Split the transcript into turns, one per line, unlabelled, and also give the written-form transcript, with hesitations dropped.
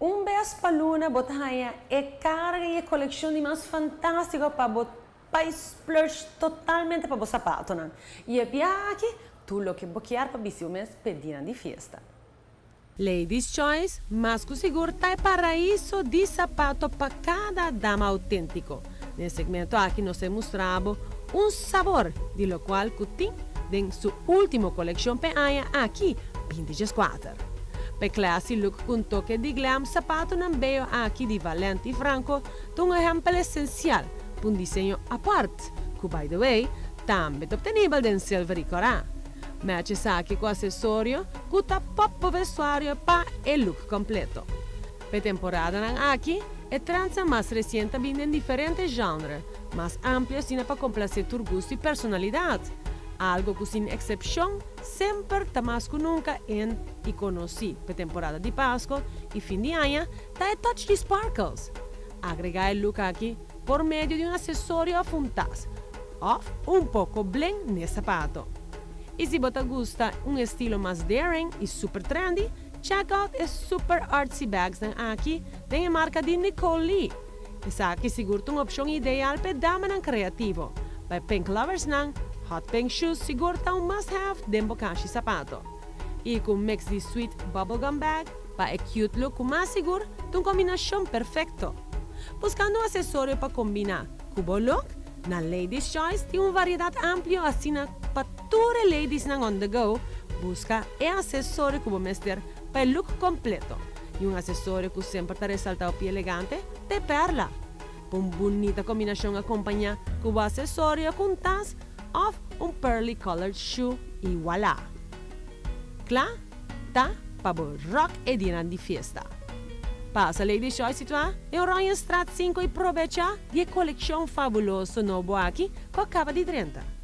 Un bes pa luna bo ta haya e carga y e coleccion di mas fantastico pa bo bay splurge totalmente pa bo sapatonan. Y e biaha aki, tur loke bo kier pa bisti bo mes p'e dianan di fiesta. Ladies Choice, mas cu sigur ta e paraiso di sapato pa cada dama autentico. Den e segmento aki nos ta mustra bo un sabor di locual cu tin den su ultimo coleccion p'e aña aki, 2014. P'e classy look cu un toke di glam, sapatonan beyo aki di Valenti Franco ta un ehempel esencial pa un diseño apart, cu by the way, tambe ta obtenibel den silver y cora. Match esaki cu accesorio cu ta pop bo vestuario pa e look completo. P'e temporadanan aki, e trendnan mas recien ta bin den diferente genre, mas amplio asina pa complace tur gusto y personalidad. Algo cu sin excepcion semper ta mas cu nunca in y conoci p'e temporada di Pasco y fin di aña ta e touch di sparkles. Agrega e look aki por medio di un accesorio of un tas, of un poco bling n'e sapato. Y si bo ta gusta un estilo mas daring y super trendy, check out e super artsy bags nan aki den e marca di Nicole Lee. Esaki sigur ta un opcion ideal pa damanan creativo. Pa pink lovers nan, hot pink shoes sigur ta un must have den bo cashi sapato. Y cu mix di sweet bubblegum bag, pa e cute look cu mas sigur, ta un combinacion perfecto. Buscando accesorio pa combina cu bo look, na Ladies Choice tin un variedad amplio asina pa tur e ladies nan on the go, busca e accesorio cu bo mester pa e look completo. Y un accesorio cu semper ta resalta hopi elegante, ta perla. Pa un bunita combinacion acompaña cu bo accesorio cu un tas of un pearly colored shoe y voila! Cla ta pa bo rock e dianan di fiesta. Pasa Ladies Choice situa na Oranjestraat 5 y aprovecha di e coleccion fabuloso nobo aki cu a caba di 30.